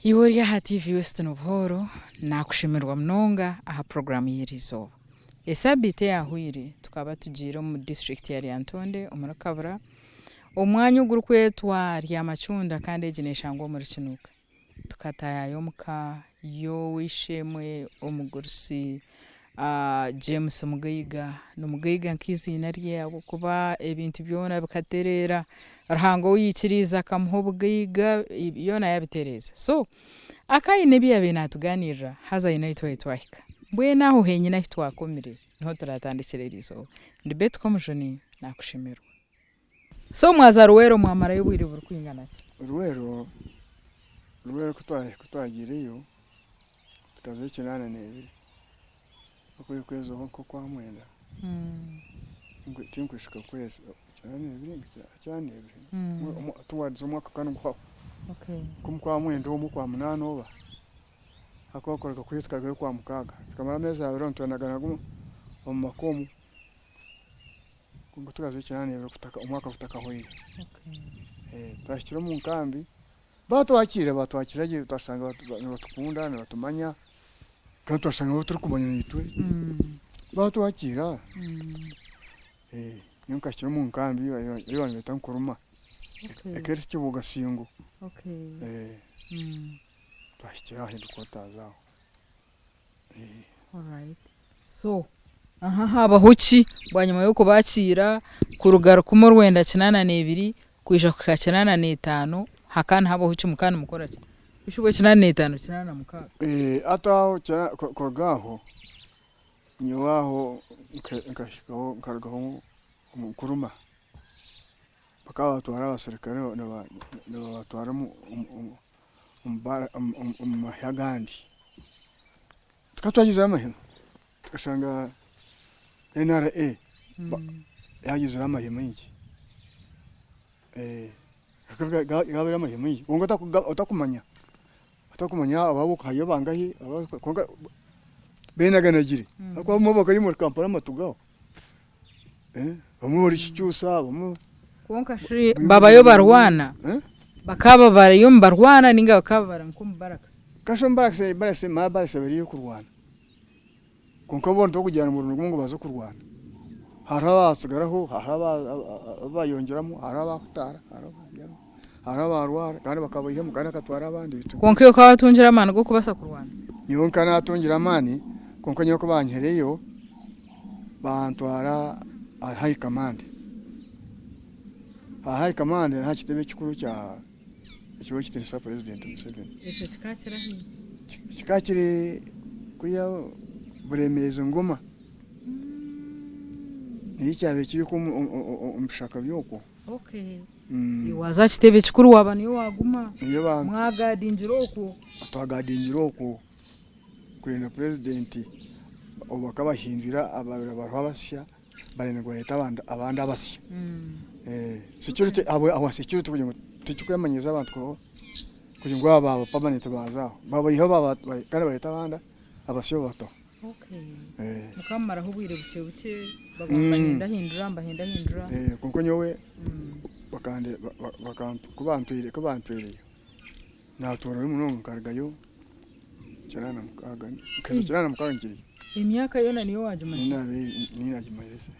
Iwe ori aha TV West Nobuhooro, naakushemererwa munonga aha puroguraamu y'erizooba. Esaabiiti eyaahweire tukaba tugiire omu disiturikiti ya Lyantonde omuri Kabura, omu mwanya ogurikwetwa Ryamacunda kandi egi neeshangwa omuri Kinuuka. Tukataayaaya omu ka y'ow'eishe-emwe omugurusi James Mugaiga. Ni mugaiga nk'eiziina rye ahabw'okuba ebintu byona bikatereera, Ruhanga ou yaikiriize akamuha obugaiga byona yaabitereeza. So akaba aine ebi yaabaire naatugaaniirira haza aine ahu twaabaire twahika. Mbwenu aho henyine ahu twakomire niho turaatandikire eriizooba. Ndi Betty Komujuni naakushemererwa. So mwaza Luweero mwamarayo obwire burikwingana ki? Luweero, Luweero ku twagiireyo tukazayo kinaana n'ebiri okwezi nk'okwa mwenda tinkwijuka okwezi kinaana n'ebiri kinaana n'ebiri tiwagiza omwaka gukaba niguhwaho nk'omu kwa mwenda omwo okwa munaana oba ahakuba kuruga kwiha tukarugayo okwa mukaaga tukamara ameezi abiri nitwenaganaga omu maka omu. Kwonka tukaza ekinaana n'ebiri omwaka gutakahweire. Twahikire omu nkambi baatwakiira baatwakira gye twashanga nibatukunda nibatumanya kandi twashanga abu turikumanya naitwe baatwakiira. Nyowe nkahikira omu nkambi ei baabaire nibeeta Nkuruma ekaba eri Kibuga Singo. Twahikira aha headquarters aho. So aha habaho ki bwanyima y'okubakiira kuruga rukumi orwenda kinaana n'ebiri kwija kuhika kinaana n'etaano hakaba nihabaho ki mukaba nimukora ki? Bishobwe kinaana n'etaano kinaana na mukaaga. Hati aho kuruga aho nyowe aho nkahikaho nkarugaho omu Nkuruma bakaba nibatwara abaserukare nibabatwara omu mahe agandi. Tukaba twagizire amahe tukashanga NRA yagizire amahe maingi gaba amahe maingi kwonka otakumanya otakumanya aba hariyo bangahi kwonka benaganagire ahakuba abamwe bakaba bari omuri Kampala amatu gaabo abamwe bari Kikyusa abamwe. Kwonka shi babayo barwana? Bakaba bariyo nibarwana ninga bakaba bari nk'omu barracks? Kasha omu barracks, barracks mara barracks eba eri ey'okurwana. Kwonka boona tibarikugira ngu nibwo ngu baze kurwana. Hariho abaatsigaraho, hariho abu bayongyeramu, hariho abaakutaara, hariho abaarwara kandi bakabaihamu kandi bakatwara abandi. Kwonka iwe okaba watungire amaani g'okubaasa kurwana? Nyowe nkaba naatungire amaani kwonka nyowe ku baanyihireyo bantwara ahari high command. Aha high command n'aha kitebe ekikuru kya ekiba ekitiinisa Purezidenti Museveni. Ekyo kikaba kiri ahi? Kikaba kiri kuriya Buremeezi Ngoma. Niyo kyabaire kiri okwo omu bishaka by'okwo. Okay. Waaza aha kitebe kikuru waaba niyo waaguma, mwagadingira okwo? Twagadingira okwo. Kurinda purezidenti obu bakabahindwire ababaire bariho abasya barenda ngu bareete abandi abasya. Security ahabwa security kugira ngu tikikwemanyiiza abantu kugira ngu aba baaba permanent baaza aho. Babaihaho kandi bareeta abandi abasya babataho. Mukamumaraho obwire bukye bukye baguma nibahindahindura nibahindahindura. Kwonka nyowe ku bantwireyo Naatoorwayo munonga nkarugayo 96, nkaheza 96 nkiriyo. Emyaka yoona niyo waagimazire? Niyo naagimazire.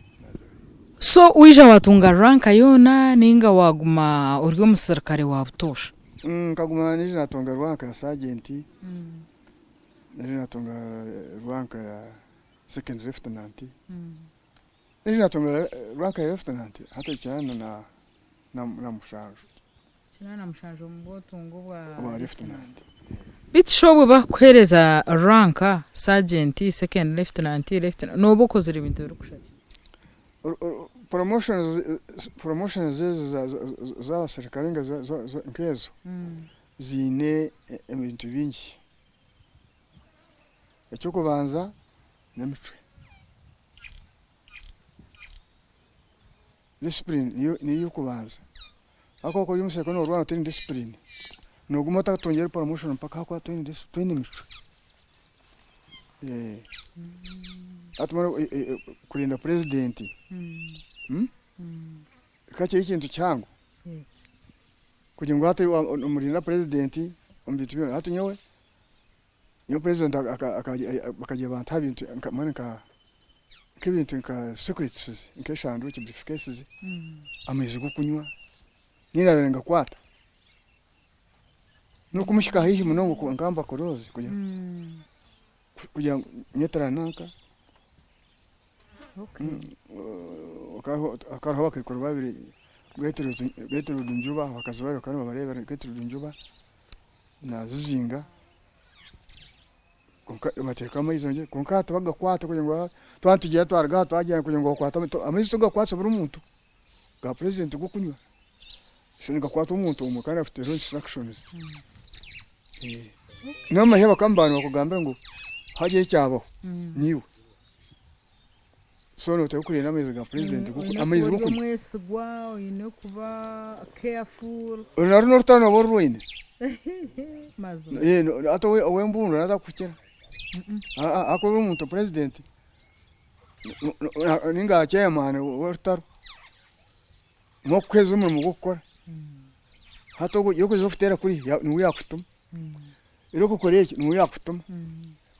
So waija waatunga ranka yoona nainga waaguma ori omusirikare wa butoosha? Nkaguma naija naatunga ranka ya sajenti, naija naatunga ranka ya second lieutenant, naija naatunga ranka ya lieutenant hati 97. 87 omu bwotunga obwa Obwa lieutenant. Beitu shi obwe bakukuheereza ranka, sergeant, second lieutenant, lieutenant, nooba okozire ebintu ebirikushusha ki? Promotions ezo z'abaserukare nk'ezo ziine ebintu bingi. Eky'okubanza n'emicwe. Discipline niyo ey'okubanza. Ahakuba ku ori omusirikare norwana otaine discipline, noguma otatungire promotion mpaka ahakuba toine micwe. Hati mbwenu kurinda president ka kiri ekintu kihango? Kugira ngu hati norinda president. Omu bintu byona. Hati nyowe, nyowe president bakagira bantaho ebintu mbwenu nka nk'ebintu nka secrets nk'eshanduukye, brief cases, amaizi g'okunywa, niinye naabaire ningakwata. N'okumuhika haihi munonga nkamba close kugira kugira ngu nyetera nanka. Hakaba hariho abakaikuru babiri Gertrude Njuba abakazi babiri bakaba nibabareebera Gertrude Njuba na Zizinga kwonka nibateeka amaizi kwonka hati bagakwata kugira ngu twaba nitugyenda twaruga aha twagyenda kugira ngu bakwate amaizi togakwatsa buri muntu ga purezidenti g'okunywa so nigakwatwa omuntu omwe kandi afite instructions. N'amahe bakaba nibaaba nibakugambira ngu hagira ekyabaho niiwe. So noteekwa kurinda amaizi ga president Oine kuba amaizi ori g'okunywa. omwesigwa, oine kuba careful. Oru narwo n'orutaro nooba orurwaine. Mazima. Hati ow'embundu naza kukukira. Ahakuba ori omuntu president ninga chairman w'orutaro niwe akukuheereza omurimo gw'okukora. Hati ogwo orikuza kuteera kuriya niwe yaakutuma. Reero okukora eki niwe yaakutuma.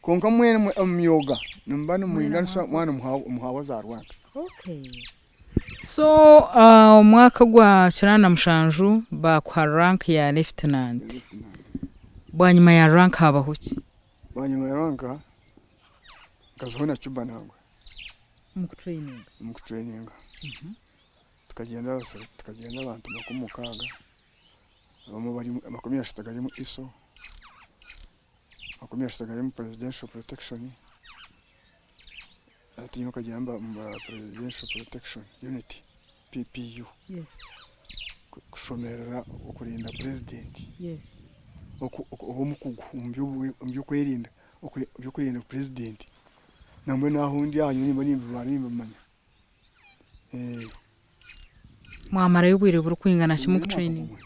Kwonka mwena omu myoga nimuba nimwinganisa mwana muhawe za rwanda. So omwaka ogwa 97 baakuha rank ya lieutenant. Bwanyima ya rank habaho ki? Bwanyima ya rank nkazaho na Cuba nangwa. Omu kutureyininga? Omu kutureyininga. Tukagyenda tukagyenda abantu 60, abamwe bari 30 gari omu ISO, 30 gari omu presidential protection, hati nyowe nkagira omu presidential protection unit PPU kushomerera okurinda purezidenti, oba omukugu omu by'okwerinda, by'okurinda purezidenti nambwenu ahu ndi aha nyowe nimba nimbimanya nimbimanya. Mwamarayo obwire burikwingana ki mukutureyininga?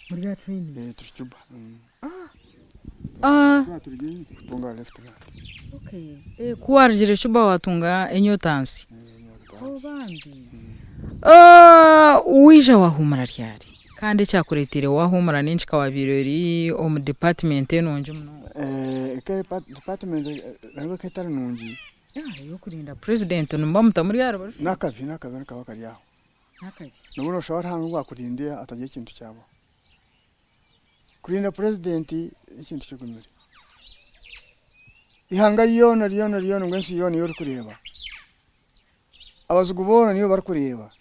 Muri aha training? Turi Cuba. Ah. Kutunga lieutenant. Okay. Ku warugire Cuba watunga enyotansi? Enyotansi. Waija wahuumura ryari? Kandi ekyakureeteire wahuumura n'enki ka wabaire ori omu department enungi munonga? Eka department nabwo ekaba etari nungi. Ey'okurinda president nimuba mutamuri aha rubaju? N'akabi n'akabi nikaba kari aho. N'akabi. Noba noshaba Ruhanga ngu akurinde hatagira ekintu kyabaho. Kurinda purezidenti n'ekintu kigumire. Eihanga ryona ryona ryona ngu ensi yoona ei orikureeba, abazigu boona niiwe barikureeba.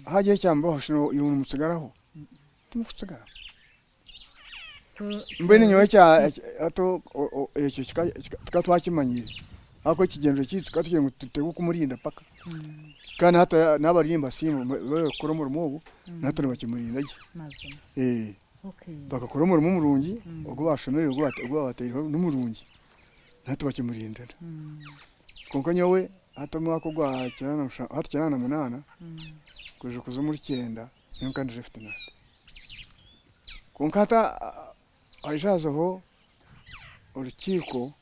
Haagira ekyamubaho shi iwe nimutsigaraho? Timukutsigaraho. Mbwenu nyowe hati ekyo tukaba twakimanyire ahabw'okuba ekigyendererwa kyaitu tukaba tugira ngu tuteekwe kumurinda paka kandi hati n'abariyo nibasiima barikukora omurimo ogu na hati nibakimurinda gye. Bakakora omurimo murungi ogu bashomereire ogu babataireho ni murungi na hati bakimurindira. Kwonka nyowe hati omwaka ogwa hati 98 kwija kuza omuri kyenda nyowe nkaba ndi lieutenant. Kwonka hati haija hazaho orukiiko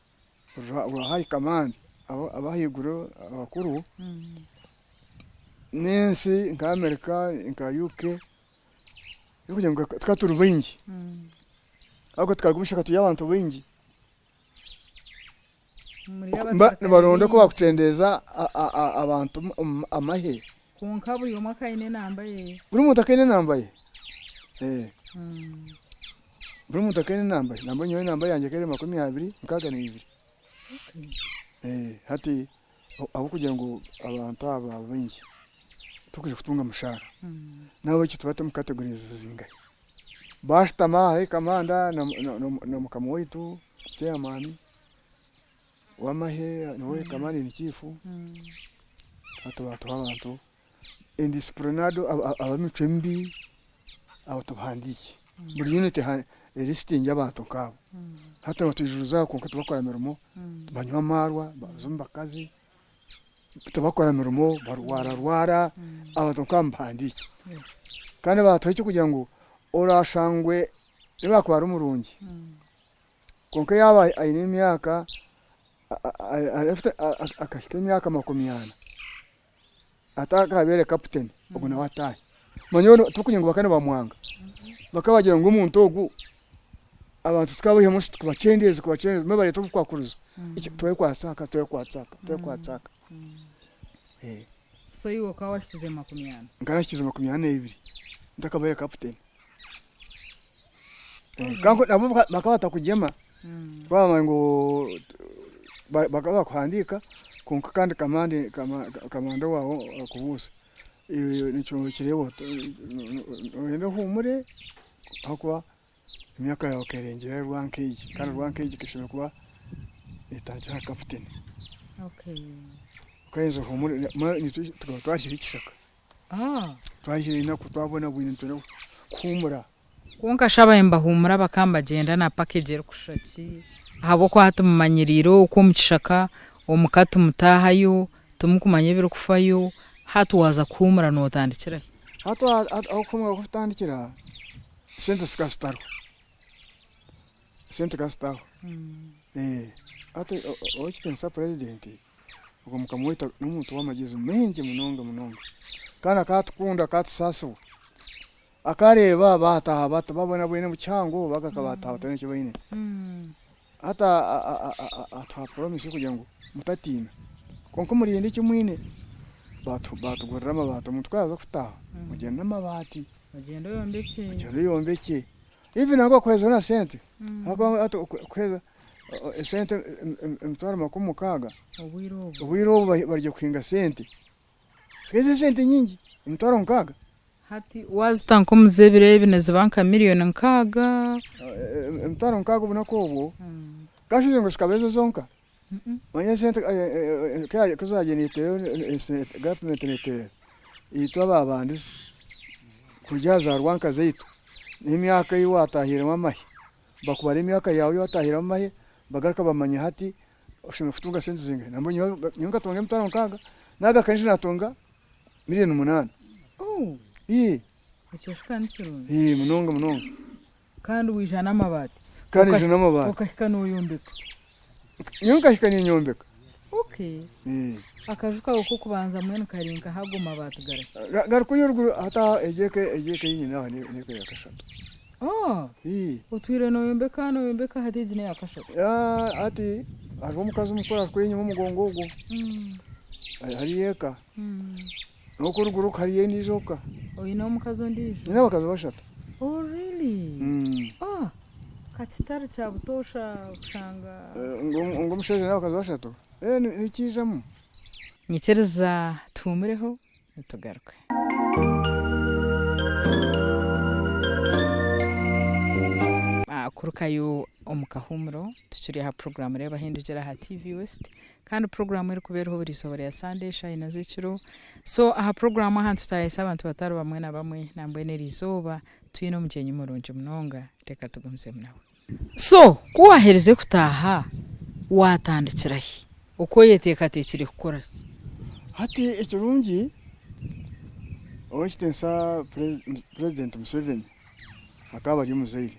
rwa high command ab'ahaiguru abakuru n'ensi nka America nka UK erikugira ngu tukaba turi baingi ahabw'okuba tukaruga omu ishaka turi abantu baingi. Nibaronda oku baakukyendeeza abantu amahe. Kwonka buri omwe akaba aine enamba ye. Buri muntu akaba aine enamba ye. Buri muntu akaba aine enamba ye. Nambwenu nyowe enamba yangye ekaba eri 262. Hati ahabw'okugira ngu abantu aba baingi turikwija kutunga mushaara. Nahabwekyo tubate omu categories zingahi? Baashutama hariho kamanda na mukama waitu chairman w'amahe niwe command in chief hati baatuha abantu indisciplinary ab'emicwe mibi abo tubahandiikye. Buri unit erisitinge abantu nk'abo. Hati nibatwijuza kwonka tibakora mirimo, banywa amaarwa, baza omu bakazi, tibakora mirimo, barwararwara, abantu nk'abo mubahandiikye. Kandi baatuha eky'okugira ngu oraashangwe nobu yaakuba ari murungi, kwonka yaaba aine emyaka, akahika emyaka 40 atakabaire kaputeni, ogwo nawe ataahe. Manya onu turikumanya ngu bakaba nibamwanga. Bakaba bagira ngu omuntu ogu abantu tukabaihamu kubakyendeeza kubakyendeeza mbwenu bareeta obukwakurizo. Twekwatse aka twekwatse aka twekwatse aka. So iwe okaba wahikize 40? Nkaba nahikize 42 ntakabaire kaputeni. Kandi nabo bakaba batakugyema kuba bamanya ngu bakaba bakuhandiika kwonka kandi kamanda waawe akubuuza nikyo nokireeba ota noyenda ohuumure ahabw'okuba emyaka yaawe ekerengire rwank'egi kandi rwank'egi eshemereire kuba netandikira aha kaputeni. Okaheza ohuumure itwe tukaba twahikire ekishaka twahikire enaku twabonabwine nitwenda kuhuumura. Kwonka shi ababaire nibahuumura bakaba nibagyenda na package erikushusha ki? Ahabw'okuba hati mumanyiriire okwo omu kishaka, omuka timutaahayo, timukumanya ebirikufayo, hati waaza kuhuumura nootandikira hi? Hati ahokuhuumura ahokutandikira, sente zikaba zitariho, sente zikaba zitaho. Hati ow'ekitiinisa purezidenti ogwo mukama waitu n'omuntu w'amagyezi maingi munonga munonga kandi akatukunda akatusaasibwa. Akareeba baataaha bata babonabwine omu kihango bagaruka baataaha bataine eki baine. Hati atuha promise y'okugira ngu mutatiina kwonka murinde eki mwine. Baatugurira amabaati omuntu ku yaaza kutaaha ogyenda n'amabaati. Ogyende oyombekye. Ogyende oyombekye. Even nangwa bakuheerezaho na sente. Ahabw'okuba hati kukuheereza esente 60,000 Obwire obu. Obwire obu barigye kuhinga sente. Zikaba ziri esente nyingi, 60,000. Hati waazita nk'omu z'ebiro ebi niziba nka 6,000,000. 60,000 obunaku obwo, kandi shi ngu zikaba ezo zonka. Manya esente ku zaagiire neeteera gavumenti neeteera, itwe abaabandize kurya aha za rwanka zaitu n'emyaka ei waataahiiremu amahe, bakubara emyaka yaawe ei waataahiiremu amahe bagaruka bamanya hati oshemereire kutunga sente zingahi. Nambwenu nyowe nkatunga 60,000 naagaruka nyowe naatunga 8,000,000. Ii. Ekyo shi ka ni kirungi. Ii, munonga munonga. Kandi waija n'amabaati. Kandi naija n'amabaati. Okahika nooyombeka. Nyowe nkahika ninyombeka. Okay. Ii. Akaju kaawe k'okubanza mbwenu kari nkaha ago mabaati gari? Gari kuriya eruguru hati aha egyo eka egyo eka ei nyine aha n'eka ya kashatu. Oh! Ii. Otwire nooyombeka nooyombeka hati egi n'eya kashatu. Hati hariho omukazi omukuru ari kuriya enyima omugongo ogwo. Hariyo eka. N'oku oruguru hariyo endiijo eka. Oine omukazi ondiijo? Nyine abakazi bashatu. Oh really? Ah, ka kitari kya butoosha kushanga. Ngu omushaija aine abakazi bashatu? Eh nikiijamu. Nyikiriza tuhuumureho nitugaruka. Kurukayo omu kahuumuro tukiri aha puroguraamu Reeba Hindukira aha TV West. Kandi puroguraamu erikuba eriho buri izooba rya Sande eshaaha ina z'ekiro. So aha puroguraamu aha nitutaayayisa abantu batari bamwe na bamwe nambwenu eri izooba twine omugyenyi murungi munonga reka tugumizemu nawe. So ku waaherize kutaaha waatandikira hi? Oku oyeteekateekire kukora ki? Hati ekirungi Ow'ekitiinisa Purezidenti Museveni akaba ari omuzaire.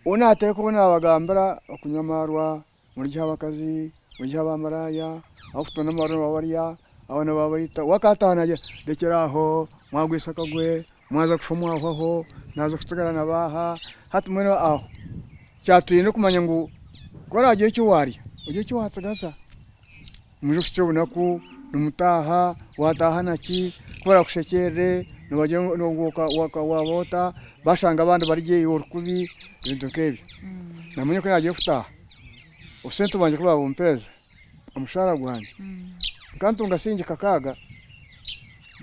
Ou naateeka ou naabagambira okunywa amaarwa, murye aha bakazi, murye aha baamaraaya, abakutunda amaarwa nibabarya, abaana babaita, we akataaha naagira ati rekyera aho, mwagwisa akagwe, mwaza kufa mwahwaho, naaza kutsigara na baaha, hati mbwenu aho kyatwire n'okumanya ngu ku oraagire eki waarya, ogire eki waatsigaza. Mwije kuhitsya obunaku nimutaaha, waataaha na ki, ku barakushekyerere nibagira ngu waaba ota, bashanga abandi bari gye iwe ori kubi, ebintu nk'ebyo. Naamanya ku naagiire kutaaha, obusente bwangye ku baabumpeereza, omushaara gwangye, nkantunga siringi kakaaga.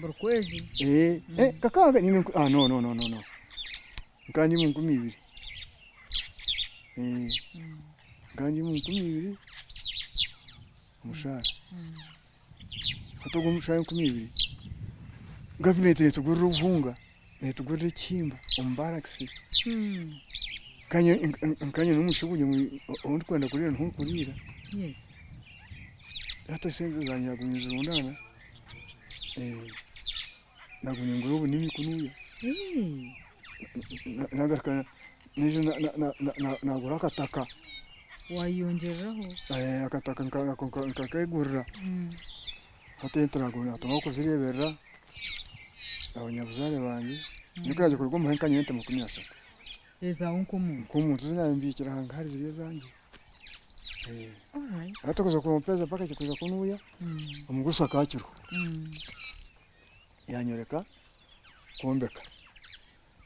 Buri kwezi? Kakaaga, no no no no, nkaba ndi omu 2000, nkaba ndi omu 2000. Omushaara. Hati ogwo omushaara 2000, gavumenti netugurira obuhunga, netugurira ekihimba omu barakisi. Nkanye n'omugisha kugira ngu ahu ndikwenda kuriira niho ndikuriira. Hati esente zangye naguma ninzirundaana, naguma ningura obunimi kunuya, nagaruka naija nagura akataka. Wayeyongyereraho? Akataka nkakegurira, hati ente natunga ahokuzireeberera. Abanyabuzaare bangye, nyowe ku naaza kuruga omu nka nyine ente 30. Ezaawe nk'omuntu? Nk'omuntu ezi naaba mbiikire aha ngaari ziri ezangye. Hati kuza kumpeeza mpaka kuza kunuuya, omugurusi akaba akiriho. Yaanyoreka kwombeka.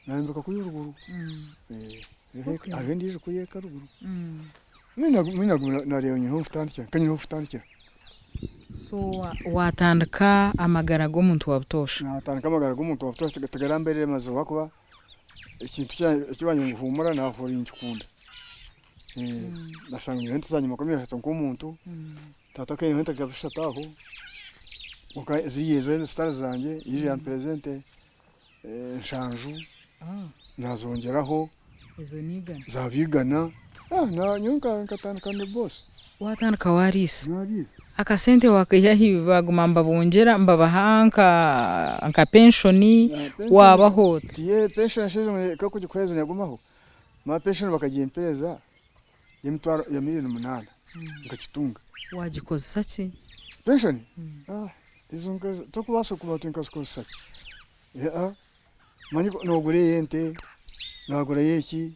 Nayombeka kuriya oruguru. Hariho endiijo kuriya eka eruguru. Mbwenu naguma nareeba nyine ah'okutandikira, nka nyine ah'okutandikira. So waatandika amagara g'omuntu wa butoosha? Naatandika amagara g'omuntu wa butoosha tigarambeerire mazibu ahakuba ekintu eki banyenda ngu huumura naahurira ninkikunda. Nashanga nyine ente zangye 30 nk'omuntu, taata akaba aineho ente nka bishatu aho, kwonka ziriya ezindi zitari zangye, yaija yampeereza ente 7 nazongyeraho zaaba 100, nyowe nkatandika ndi boss. Waatandika waariisa? Akasente waakaiha hi? Baaguma nibabongyera nibabaha nka penshoni waabaho ota? Penshoni ku neegumaho, penshoni bakagimpeereza y'emitwaro ya 8,000,000 nkagitunga. Waagikozesa ki? Penshoni? Ezo tokubaasa kuba oti nkazikozesa ki? Manya noogura ente, naagurayo eki,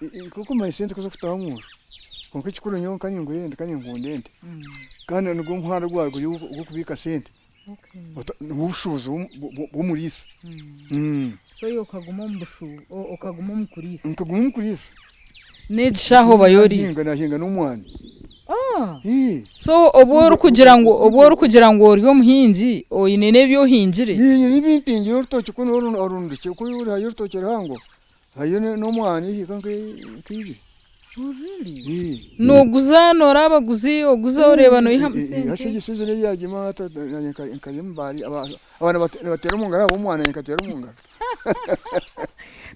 nk'okumanya esente ku zirikutaaha omunju. Kwonka ekikuru nyowe nka ningura ente kandi ninkunda ente. Kandi nigwo muhanda gwawe guri ogw'okubiika sente. Nibwo bushuubuzi bw'omuriisa. So iwe okaguma omu okaguma omu kuriisa? Nkaguma omu kuriisa. N'egi shaaha obayo oriisa? Naahinga n'omwani. So obu orikugira ngu obu orikugira ngu ori omuhingi oine n'ebi ohingire? Nyine ebi mpingire orutookye kunu oru nirukye kuri hariyo orutookye ruhango hariyo n'omwani ehika nk'eibiri. Nooguza noora abaguzi oguza oreeba noihamu sente? Hati egi sizoni ei yaagimu naanye nkarya omu baari abaana nibateera omu ngaro ahabw'omwani naanye nkateera omu ngaro.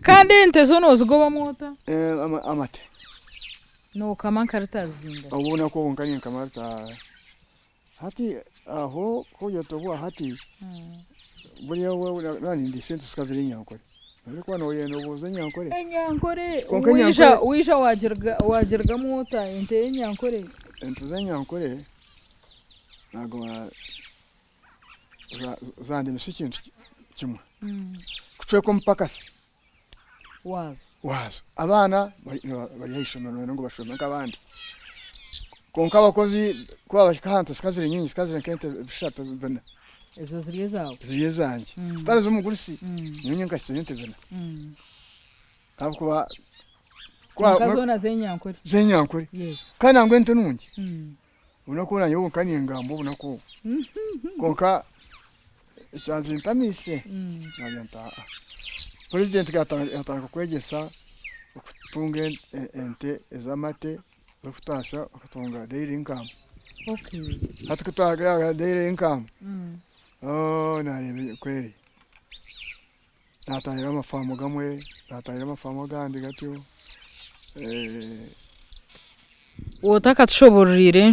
Kandi ente zo noozigobamu ota? Amate. Nookama nka ritazi zingahi? Obu obunaku obu nka ninkama rita hati aho ku orikugira oti obwa hati buriya naaba nindiisa ente zikaba ziri enyankore orikuba nooyenda obuuze enyankore. Enyankore Kwonka waija enyankore. waija waagirugamu ota ente y'enyankore? Ente z'enyankore naguma zandemesa ekintu kimwe, kucweka omupakasi. Waazo. Waazo. Abaana bari aha ishomero nibenda ngu bashome nk'abandi. Kwonka abakozi ku baabahika aha nte zikaba ziri nyingi, zikaba ziri nk'ente bishatu bina. Ezo ziri ezaawe? Ziri ezangye. Zitari ez'omugurusi, nyowe nyowe nkahikya ente bina. Ahabw'okuba Kwonka zoona z'enyankore? Z'enyankore. Yes. Kandi nangwa ente nungi. Obunaku obu naanye obu nka ningamba obunaku obu. Kwonka ekyanzintamiise naagira nti aa purezidenti yaatandika kwegyesa okutunga ente ez'amate z'okutaasya okatunga daily income. Hati ku twagira daily income, ooh naareeba kweri naatahirira amafaamu gamwe, naatahirira amafaamu agandi gatyo. Otakatushobororire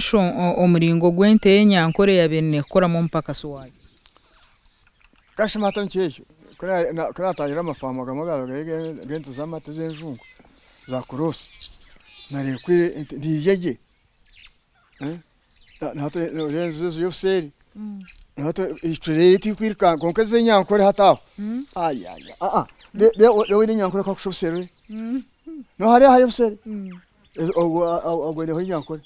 omuringo gw'ente y'enyankore eyabaire neekukoramu omupakasi waayo. Kashema hati nikyo ekyo, ku naatahirira amafaamu agamwe agaabaire gari ag'ente z'amate ez'enjungu za kuroosi, naareeba ku ente neerya gye. Ezo eziri obuseeri ecwire terikwirukanga kwonka ez'enyankore hati aho reeba oine enyankore ku akushusha obuseeri noha hariya hariya obuseeri ogwo aineho enyankore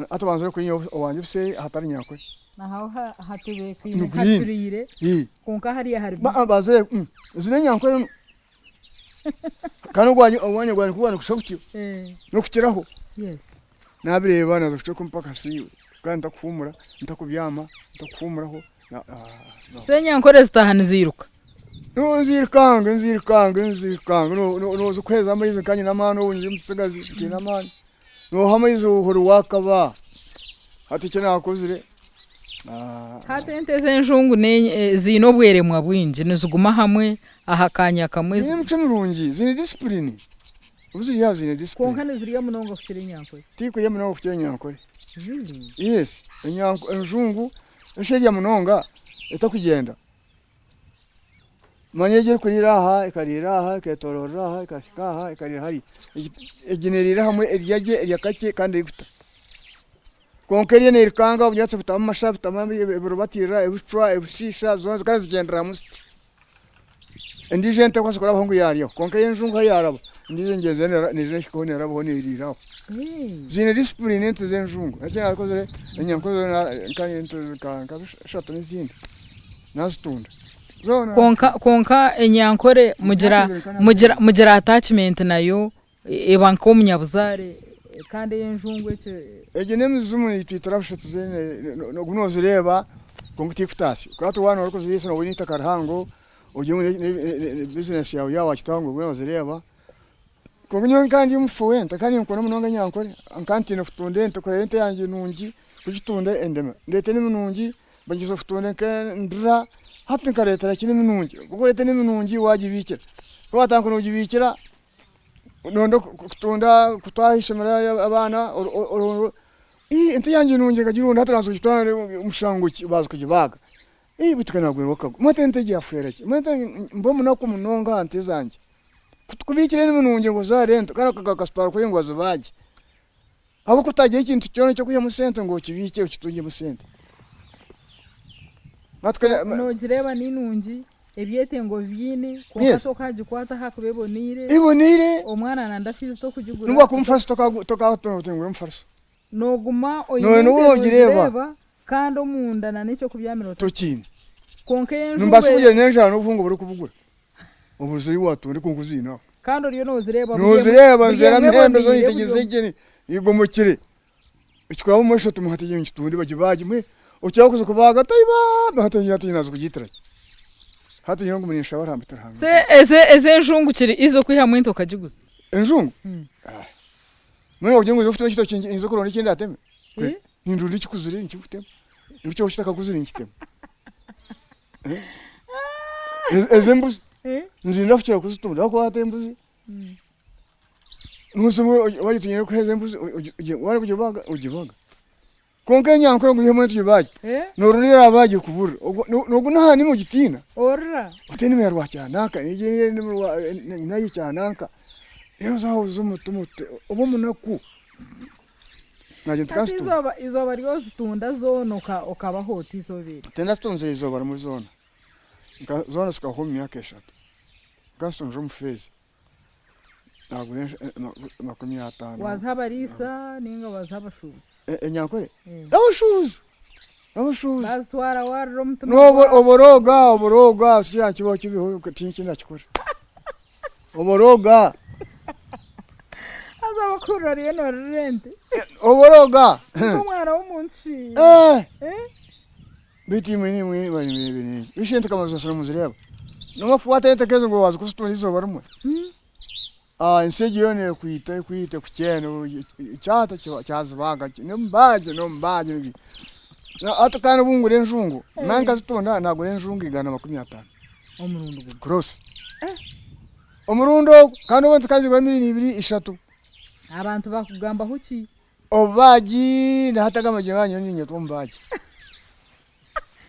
hati banza ore nyowe owangye obuseeri hatari nyankore. Aho hatebeekaine hacuriire kwonka hariya hari. Banza oreebe ezi n'enyankore Kandi ogwangye ogwangye gwari kuba nigushusha gutyo n'okukiraho. Nabireeba naaza kucweka omupakasi kandi ntakuhuumura, ntakubyama, ntakuhuumuraho. So enyankore zitaaha niziiruka? Niziirukanga, niziirukanga, niziirukanga nooza kuheereza amaizi nka nyine amaani obu ndi omutsigazi nkiine amaani. Nooha amaizi ohurira waakaba. Hati eki naakozire. Hati ente ez'enjungu ziine obweremwa bwingi, niziguma hamwe aha kaanya kamwe. Ziine emicwe mirungi, ziine disipulini. Obu ziri aha ziine disipulini. Kwonka nizirya munonga kukira enyankore. Tikurya munonga kukira enyankore. Really? Yes. Enjungu eshi erya munonga etakugyenda. Manya egi erikuriira aha, ekariira aha, ekeetooroorera aha, ekahika aha, ekariira hariya. Egi neeriira hamwe erya gye, erya kakye kandi erikuta. Kwonka eriyo neirukanga obunyaatsi butamu amasha, butamu ebiribatiirira, ebicwa, ebishiisha, zoona zikaba zigyendera hamwe ziti. Endiijo ente ekubaasa kurabaho ngu yaaryaho kwonka ey'enjungu ahu yaaraba endiijo ngyenzi neija nehikaho neerabaho neeriiraho. Ziine discipline ente z'enjungu. Eki naakozire enyankore zoona ente nka ishatu n'ezindi naazitunda. Zoona. Kwonka kwonka enyankore mugira mugira mugira attachment nayo eba nk'omunyabuzaare kandi ey'enjungu ekyo. Egyo n'emizimu naitwe turabusha tuzeine ogu noozireeba kwonka tikutaasya. Ku hati waaba orikuziriisa nooba oine eitaka rihango ori omu bizinesi yaawe yaaba waagitaho ngu obe noozireeba. Kwonka nyowe nka ndi omufu w'ente kandi ninkunda munonga enyankore nka ntiine kutunda ente kureeba ente yangye nungi kugitunda endema ndeete n'eminungi bagyeza kutunda nk'endira hati nkareetera ki n'eminungi ku orikureeta n'eminungi waagibiikira ku waatandika noogibiikira noyenda kutunda kutwara aha ishomero abaana ente yangye nungi nkagirunda hati naaza kugitwara omushango ki baaza kugibaaga. Beitu ka naagwerwa akagwe. Mbwenu ente egi yaafwera ki? Mbwenu mba omunaku munonga aha nte zangye. Ku tukubiikire n'eminungi ngu ozaare ente kandi okazitwara kuriya ngu bazibaagye. Ahabw'okuba otagira ekintu kyona eky'okwihamu sente ngu okibiikye okitungyemu sente. Noogireeba ni nungi, ebyetengo obiine, kwonka tokagikwata ahakuba eboneire. Eboneire. Omwana nanda fiizi tokugigura. N'obu waakuba omufariso tokaatunga omufariso. Nooguma oine ente noogireeba kandi omunda na n'eky'okubyamira otakiine. Kwonka enju. Nimbaasa kugira n'enjara n'obuhunga oburikubugura obuzi ei waatunda kwonka oziine aho. Kandi oriyo noozireeba. Noozireeba nizeera amahembe zoona oyetegyereza gye eigomokire. Ekikuraba omu maisho oti hati egi ngitunde bagibaagye mbwenu okira kuza kubaaga taiba hati egi naaza kugiitira ki? Hati nyowe nguma ninshaba Ruhanga nti Ruhanga. So ez'enjungu kiri easy okwihamu ente okagiguza? Enjungu? Mbwenu wagira ngu oine ekitookye nyinza kuronda eki ndateme? Nindonda ekikuzire nkikutema, n'ekyo ekitakakuzire nkitema. Ezi embuzi nizirinda kukira kuzitunda ahabw'okuba hati embuzi wagira oti niinyenda kuheereza embuzi waaba orikugibaga ogibaga. Kwonka enyankore ngu oihemu ente ogibaagye, noorora ei eraabaagye kuburira. Noogu n'aha nimi ogitiina. Orira. Oti enimi ya rwakyananka, egi enimi nayo kyananka. Reero oza aho oza omutima oti oba omunaku. Nagira nti Hati kanzitunda. eizooba eizooba ry'ozitunda zoona okabaho ota eizooba eryo? Tindazitunzire eizooba rimwe zoona. Zoona zikahwa omu myaka eshatu. Nkazitunzire omu feezi. Nagura 50. Waziha abariisa ninga waziha abashuubuzi? Enyankore? Abashuubuzi, abashuubuzi. Bazitwara warira omutima gwawe. Oborooga, oborooga kiriya kibaho kibiho tihaine eki ndakikora. Oborooga. Haza abakuhurira oriyo noririra ente. Oborooga. Nk'omwana w'omuntu shi. Beitu imwe nimwe Bishi ente kamazima nimuzireeba? Nobu wakukwata ente nkezo ngu waaza kuzitunda eizooba rimwe, ensi egi yoona ekwita ekwita ekukyene ekyata kyazibaga n'omubaagye n'omubaagye. Hati kandi obu ngura enjungu, naanye nkazitunda nagura enjungu 150. Omurundi gumwe? Cross. Omurundi ogwo kandi obundi tukazigura miriyoni ibiri ishatu. Abantu bakugambaho ki? Obubaagi na hati aga amagyera gangye nyowe niinyetwa omubaagi.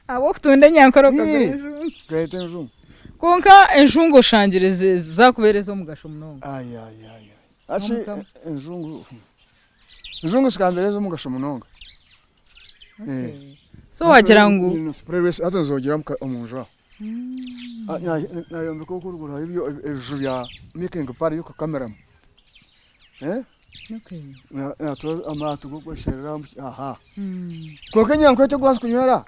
Ahabw'okutunda enyankore okagura enjungu. Nkareeta enjungu. Kwonka enjungu oshangire zaakubeera ez'omugasho munonga. Ayi ayi ayi ayi enjungu enjungu zikambeera ez'omugasho munonga. So wagira ngu. Hati nzoogyera omu nju aho. Nayombeka oku oruguru hariyo ebiju bya milking parlour by'okukamiramu. Natura amaato g'okweshereramu aha. Kwonka enyankore terikubaasa kunywera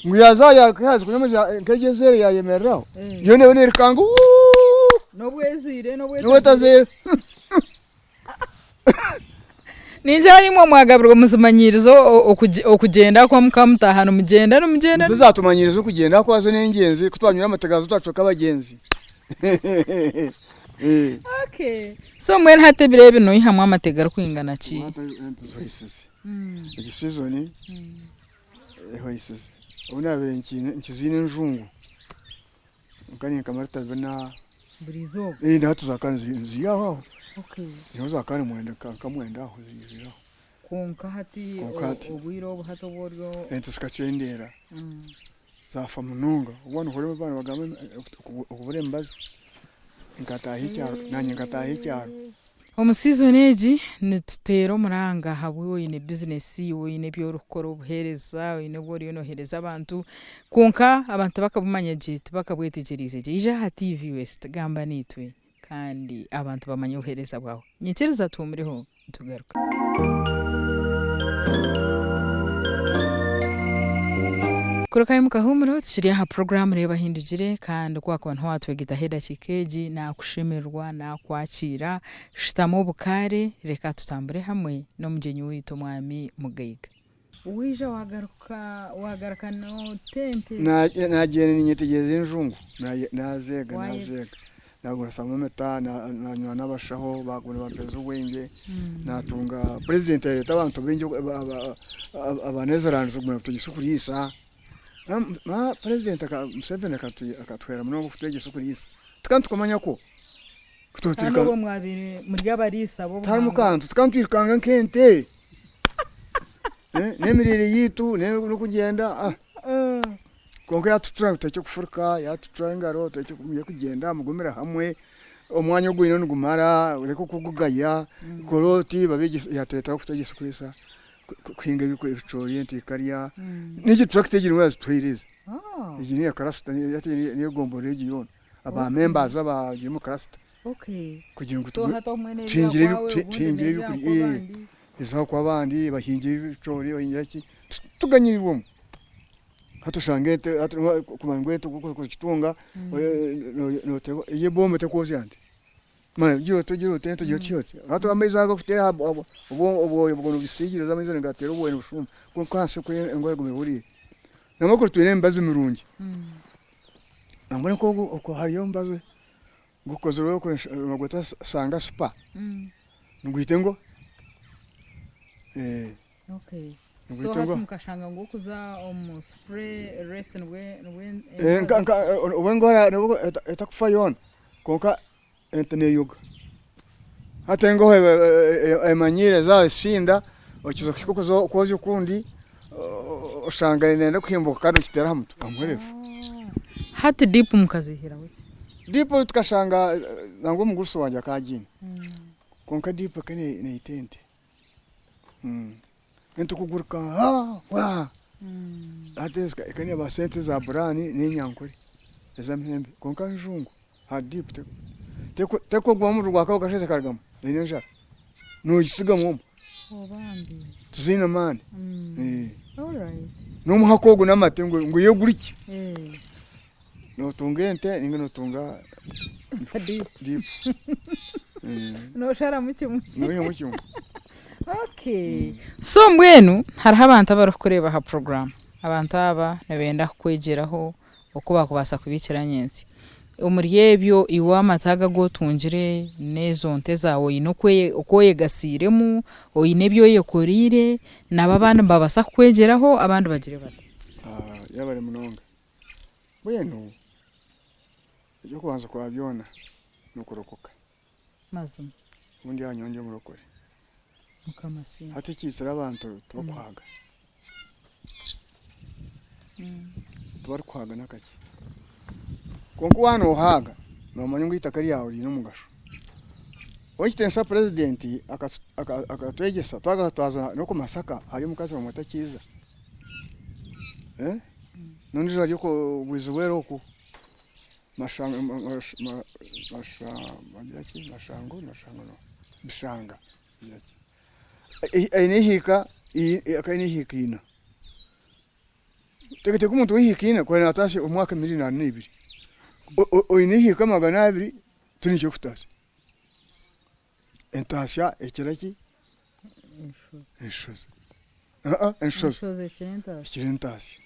ngu yaaza aha yaaza kunywa amaizi nk'egyo ezeere yaayemereraho yo neeba neerukanga wuuu. N'obu ezaire n'obu etazaire. Ningira naimwe mwagabirwa muzimanyiirize okugyenda kwa mukamutaaha nimugyenda nimugyenda. Nizo zatumanyiiriza okugyenda ahakuba zo n'engyenzi ku twanywire amate gaazo twacweka abagyenzi. Okay. So mbwenu hati ebiro ebi noihamu amate garikwingana ki? Zihweisize. Egi season ehweisize. Obu naabaire nkiziine enjungu Nka ninkamara lita bina. Buri izooba? Eh, hati za kare ziri aho aho. Okay. Niho za kare mwenda nka mwenda aho ziri aho. Kwonka hati Kwonka hati. obwire obu hati obu ori. Ente zikakyendeera. Zaafa munonga. Obu nohurira abaana nibagamba okubura emibazi. Nkataaha ekyaro, naanye nkataaha ekyaro. Omu season egi nituteera omuranga ahabw'iwe oine bizinesi, iwe oine ebi orikukora obuheereza, oine obu oriyo nooheereza abantu, kwonka abantu tibakabumanya gye, tibakabwetegyereize gye. Ija aha TV West gamba naitwe kandi abantu bamanye obuheereza bwawe. Nyikiriza tuhumureho tugaruka. Kuruka omu kahuumuro tukiri aha puroguraamu Reeba Hindugire kandi ku waakuba niho waatwegyezaho edakiika egi naakushemererwa naakwakiira shutama obukaare reka tutambure hamwe n'omugyenyi waitu Omwami Mugaiga. Waija wagaruka wagaruka n'otente. Nagyenda ninyetegyereza enjungu nazeega nazeega nagura thermometer nanywana n'abashaho baguma nibampereza obwengye natunga president yareeta abantu baingi aba Netherlands kuguma nibatugyesa okuriisa president Museveni akatuhwera munonga okutwegyesa okuriisa tukaba nitukumanya kwo. Kandi obwo mwabaire muri abariisa b'obuhangwa. Tiharimu kantu tukaba nitwirukanga nk'ente. N'emiriire yaitu n'okugyenda kwonka yaatutura ngu turekye kufuruka, yaatutura engaro turekye kugyenda mugumire hamwe, omwanya ogu oine nigumara oreke kugugaya, kora oti babeegyese yaatureetera kutwegyesa kuriisa kuhinga ebicoori ente ekarya, n'egi turakita egi niwe yaazituhaire ezi, egi n'eya karasita n'ey'egomborora egi yoona, aba members abagirimu karasita kugira ngu tuhingire ebyokurya. Ezaho ku abandi bahingire ebicoori bahingira ki tuganyirwemu hati oshanga ente hati kumanya ngu ente kugitunga eyo ebomba tekwozya nte manya gira oti gira oti ente ogira oti hati amaizi ago okuteera aha obwoya obwo nobisiigiriza amaizi nigateera obwoya nibushuma kwonka ahansi kuri engohe eguma ehuriire. Nambwenu kuri twine emibazi mirungi nambwenu nk'ogu okwo hariyo omubazi gukozirwe nibagweta sanga super. Nigwita engo. Okay. So Nigwita hati engo. mukashanga ngu okuza omu spray race nibwe nibwe Eh, nka nka obu engora nobwo etakufa yoona kwonka ente neeyoga. Hati engoho emanyiire zaaza esinda okiza kuhika okuza kwozya okundi oshanga neeyenda kuhimbuka kandi okiteera aha mutwe omuhereefu. Hati dip mukazihiraho ki? Dip tukashanga nangwa omugurusi wangye akaba agiine. Kwonka diipu ekaba neita ente. Ente kuguruka haa waa hati ekaba neebaasa ente eza buraani n'enyankore ez'amahembe kwonka enjungu aha diipu terikuguma omuriro gwaka okashusha ekarugamu eine enjara noogisigamu omwo tiziine maani. N'omuhaka ogu n'amate ngu yo gurikye Notunga ente ninga notunga dipu. Nosharamu kimwe. Noihamu kimwe. Okay. So mbwenu hariho abantu abarikukureeba aha program. Abantu aba nibenda kukwegyeraho oku bakubaasa kubiikira nyentsya. Omuri ebyo iwe amate ago agu otungire n'ezo nte zaawe oine oku oyegasiiremu, oine ebi oyekoreire, nabo abandi nibabaasa kukwegyeraho abandi bagire bata? Yebare munonga. Mbwenu eky'okubanza kwa byona n'okurokoka. Mazima. Obundi aha nyowe ndi omurokore. Mukama asiimwe. Hati ekiitsire abantu tibakuhaaga. Tibarikuhaaga n'akakye. Kwonka waaba noohaaga, noomanya ngu eitaka ryawe riine omugasho. Ow'ekitiinisa Purezidenti akatwegyesa twagaruka twaza n'oku Masaka hariyo omukazi bamweta Kiiza. N'ondiijo ari okwo Bwizibwera okwo Bishanga aine ehiika akaba aine ehiika ina. Teekateeka omuntu w'ehiika ina ku araatasye omwaka emirundi ana n'ebiri, oine ehiika 200 tihaine eki orikutaasya. Entaasya ekira ki? Enshozi. Enshozi ekira entaasya.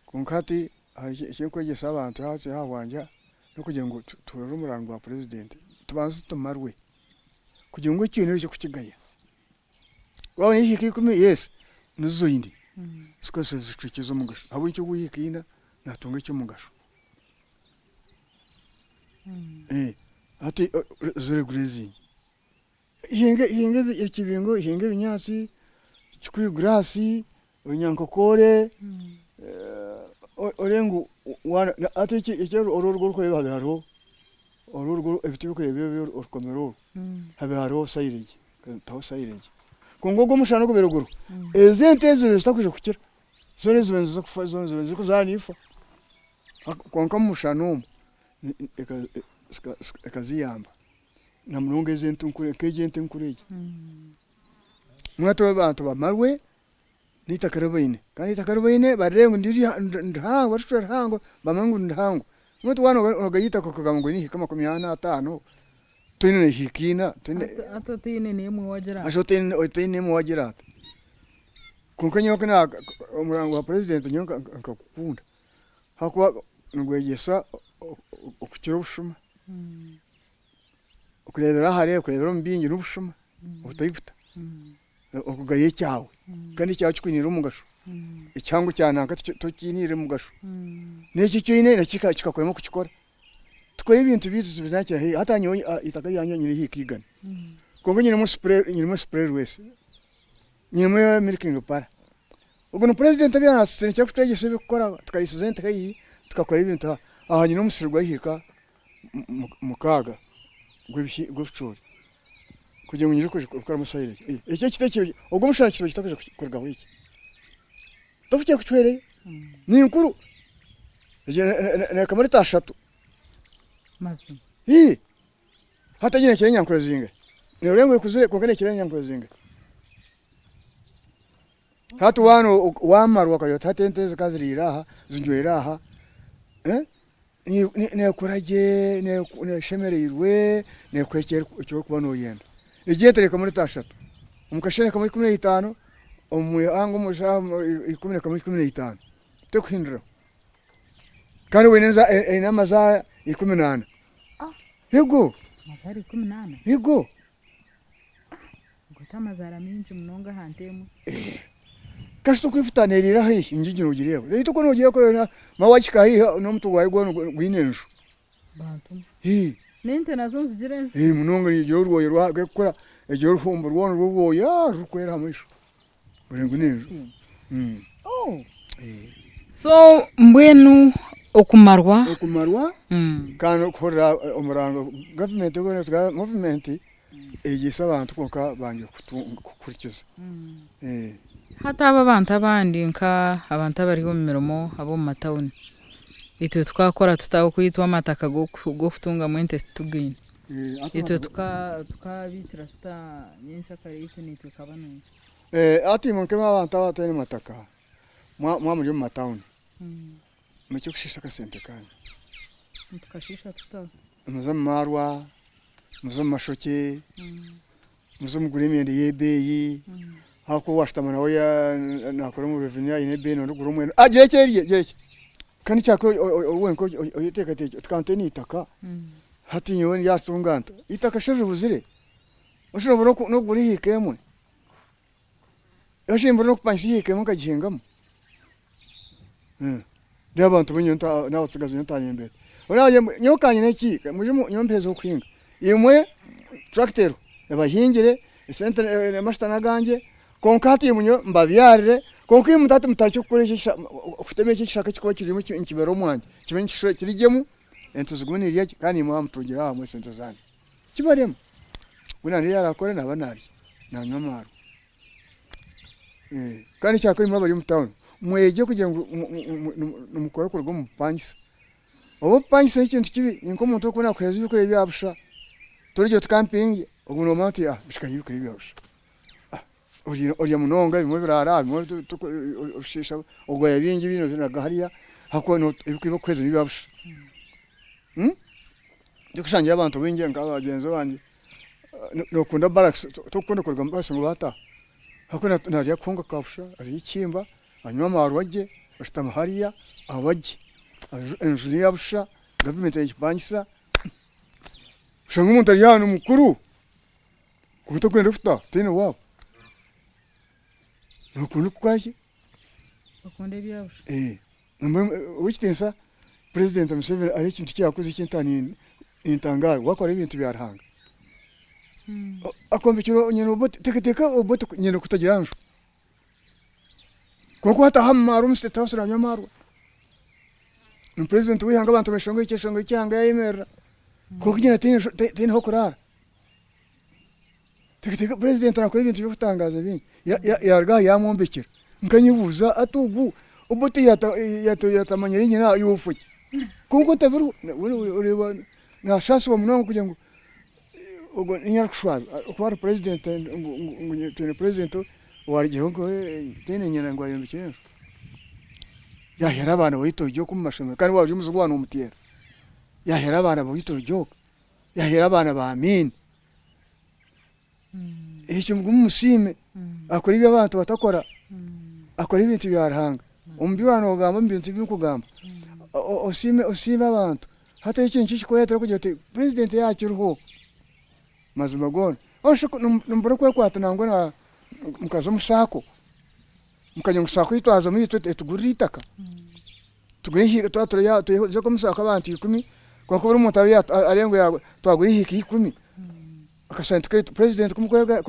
Kwonka hati eki ndikwegyesa abantu hati aha bwangye n'okugira ngu tuhurire omuranga gwa purezidenti tubanze tumarwe kugira ngu eki oine orekye kukigaya. Waaba oine ehiika ikumi yes nizo oine zikozese zicwekye ez'omugasho ahabw'enki ogu ow'ehiika ina naatunga eky'omugasho. Hati ziri grazing. Hinga hinga ekibingo, hinga ebinyaatsi, kikuyu grass, orunyankokore, oreebe ngu hati eki oru orikureeba hariho. Oru orwo ebiti ebirikureebwa ebi orukomero oru habaire hariho silage taho silage kwonka ogu omushana ogubaire guriho ezi ente ezi zibaire zitakwija kukira zoona zibaire niziza kufa zoona zibaire zirikuzaara niifa kwonka omu mushana omu ekaziyamba na munonga ezi ente enkuru nk'egi ente enkuru egi. Mbwenu hati abantu bamarwe n'eitaka ri baine kandi eitaka ri baine barireebe ngu ni rihango baricwe rihango bamanye ngu ni rihango. Mbwenu waaba noogaya eitaka okagamba ngu nihika 45 toine nehika ina toine Hati otaine n'emwe wagira ata? Hati otaine n'emwe wagira ata? Kwonka nyowe ku omurango gwa purezidenti nyowe nkagukunda ahakuba nigwegyesa okukira obushuma, okureebera hare, okureebera omu bingi n'obushuma obutaiguta. Okugaya ekyawe kandi ekyawe kikwiniire omugasho, ekihango kya nanka tokiiniire omugasho, n'eki eki oine nakyo kikakurema kukikora. Tukore ebintu byaitu tubinakire haihi, hati nyowe eitaka ryangye nyine hiika igana, kwonka nyinemu spray nyinemu spray rwesi, nyinemu milking parlour. Ogu ni purezidenti abiire naatutsindikira kutwegyesa eby'okukora tukariisiza ente haihi tukakora ebintu aha. Aha nyine omusiri gwa hiika 6 gw'ebicoori kugira ngu nyije kukoramu silage. Eki ekiti eki ogu omushana kiba kitakwija kurugaho eki. Tokukiija kukihwereyo. Ni nkuru. Egi neekama lita ashatu. Mazima. Ii. Hati egi neekira enyankore zingahi? Nooreeba ngu ekuzire kwonka neekira enyankore zingahi? Hati waaba waamarwa okagira oti hati ente ezi ka ziriire aha, zinywire aha, neekura gye, eshemereirwe, neekuha eki orikuba nooyenda. Egi ente neekamwa lita ashatu, omu kasheeshe neekamwa 15, omu ihangwe omu shaaha 10 neekamwa 15, terikuhinduraho. Kandi obwo eine amazaara 14. Eego! Amazaara 14? Eego! Ago t'amazaara maingi munonga aha nte emwe. Kasita okwifuta neriira haihi enju egi nogireeba beitu ku nogireeba kuri na wagihika haihi n'omutwe gwayo gwona gwine enju. Bantu mwe. N'ente nazo nizigira enju? Munonga negira orwoya rwayo rw'ekukura egira oruhumbu rwona rw'orwoya rurikwera aha maisho oreeba ngu n'enju. So mbwenu okumarwa. Okumarwa kandi n'okuhurira omurango gavumenti gavumenti Eyegyesa abantu kwonka bangire kukuhurikiza. Hati abo abantu abandi nka abantu abari omu mirimo ab'omu matawuni, itwe tukakora tuta okwitwa amataka g'okutungamu ente titugaine? Itwe tukabiikira tuta nyenkyakare yaitu naitwe ekaba nungi? Hati imwe nk'abantu abataine mataka mwaba muri omu matawuni mureke kushiisha akasente kanyu. Nitukashiisha tuta? Muze omu maarwa, muze omu mashokye, muze mugure emyenda ey'ebeeyi, ahakuba owaashutama nawe naakora omu revenue aine ebeeyi nooyenda kugura omwenda, gira eki erye, gira eki. Kandi ekyakora wenka oyeteekateekye oti ka nte n'eitaka, hati nyowe ndyatunga nta? Eitaka shi ribuzire? Oshusha obure n'okugura ehiika emwe, oshusha mbure n'okupangisa ehiika emwe nkagihingamu. Reero abantu bu nyowe n'abatsigazi nyowe ntayembeera. Nyowe ka nyine ki, mwije nyowe mperezeho kuhinga. Imwe turakita eriho ebahingire, esente amashuta n'agangye, kwonka hati imwe nyowe mbabyarire, kwonka imwe hati mutandikye kukora eki kutema eki ekishaka ekirikuba kirimu nikimera omwangye, kibe kirigyemu, ente zigume nizirya gye kandi imwe mutungire aha esente zaanyu. Kibarema. Weena ariyo arakore naaba naarya, naanywa amaarwa. Kandi ekyakabiri imwe abari omu tawuni mwegye kugira ngu nimukora kuruga omu bupangisa. Obu obupangisa n'ekintu kibi ninka omuntu orikuba nakuheereza ebyokurya bya busha torigira oti kampingye obwo nomanya oti bishika ebyokurya bya busha. Orya munonga ebimwe biraara ebimwe oshiisha ogaya bingi ebindi obinaga hariya ahakuba ebyokurya ebi barikukuheereza n'ebya busha. Tikushangira abantu baingi nka bagyenzi bangye. Nokunda barracks tokukunda kuruga omu barracks ngu baataha ahakuba naarya akahunga ka busha, arya ekihimba, anywa amaarwa gye, ashutama hariya aba gye, enju neya busha, gavumenti negipangisa, oshange omuntu ari aha ni mukuru kwonka tokwenda kutaaha taine waabo, nokunda kukora ki? Okunda ebya busha. Owekitiinisa Purezidenti Museveni hariho ekintu eki yaakozire eki nintangaara, waakora ebintu bya Ruhanga. Akombekire nyina Obote, teekateeka Obote nyina kutagira nju. Kwonka waataaha omu maarwa omu State House nanywa amaarwa. Ni purezidenti w'eihanga abantu beeshongora ekyeshongoro ky'eihanga yaayemerera. Kwonka nyina taine h'okuraara. Teekateeka purezidenti naakora ebintu by'okutangaaza bingi. Yaaruga aha yaamwombekyera. Nkanyebuuza hati ogu Obote yaatamanyire nyina yoofa ki? Kwonka otabiriho oreeba naashaasibwa munonga kugira ngu ogwo niinyine arikushwaza kuba ari purezidenti ngu twine purezidenti owarugireho ngu taine nyina ngu ayombekire enju. Yaaheera abaana baitu orugyooka omu mashomero kandi waaba ori omuzigu waaba noomuteera. Yaaheera abaana baitu orugyooka, yaaheera abaana ba Amiini. Ekyo mugume mumusiime, akora ebi abantu batakora, akora ebintu bya Ruhanga. Omu bi waaba noogamba omu bintu ebi nkugamba, osiime osiime abantu. Hati ekyo nikyo kikureetera kugira oti purezidenti yaaba akiriho, mazima goona. Nimubura kwekwata nangwa na mukaza omu saako, mukagira ngu saako ei twazamu itwe etugurire eitaka. Tugure ehiika twaba turi aho tuze omu saako abantu ikumi, kwonka buri muntu abe areebe ngu twagura ehiika ikumi, akasente kaitu purezidenti ku